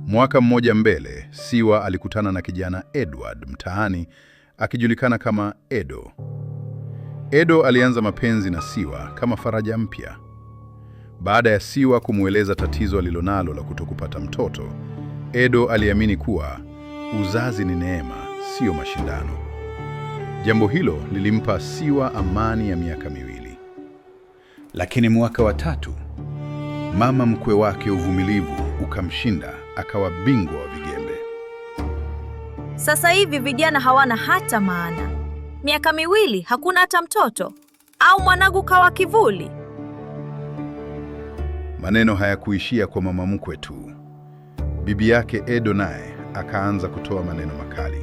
Mwaka mmoja mbele, Siwa alikutana na kijana Edward mtaani akijulikana kama Edo. Edo alianza mapenzi na Siwa kama faraja mpya. Baada ya Siwa kumweleza tatizo alilonalo la kutokupata mtoto, Edo aliamini kuwa uzazi ni neema, siyo mashindano. Jambo hilo lilimpa Siwa amani ya miaka 2. Lakini mwaka wa tatu, mama mkwe wake uvumilivu ukamshinda, akawa bingwa wa vigembe. Sasa hivi vijana hawana hata maana. Miaka 2 hakuna hata mtoto, au mwanangu kawa kivuli. Maneno hayakuishia kwa mama mkwe tu. Bibi yake Edo naye akaanza kutoa maneno makali.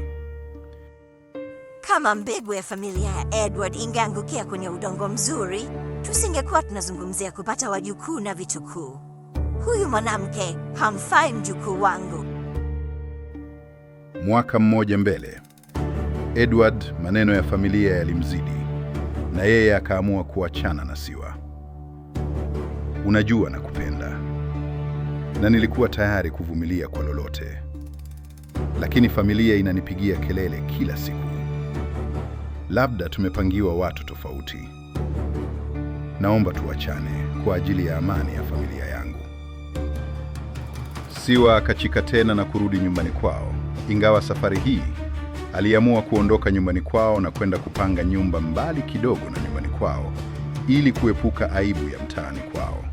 Kama mbegu ya familia ya Edward ingeangukia kwenye udongo mzuri, tusingekuwa tunazungumzia kupata wajukuu na vitukuu. Huyu mwanamke hamfai mjukuu wangu. Mwaka mmoja mbele, Edward, maneno ya familia yalimzidi na yeye akaamua kuachana na Siwa. Unajua nakupenda na nilikuwa tayari kuvumilia kwa lolote, lakini familia inanipigia kelele kila siku. Labda tumepangiwa watu tofauti. Naomba tuachane kwa ajili ya amani ya familia yangu. Siwa akachika tena na kurudi nyumbani kwao, ingawa safari hii aliamua kuondoka nyumbani kwao na kwenda kupanga nyumba mbali kidogo na nyumbani kwao ili kuepuka aibu ya mtaani kwao.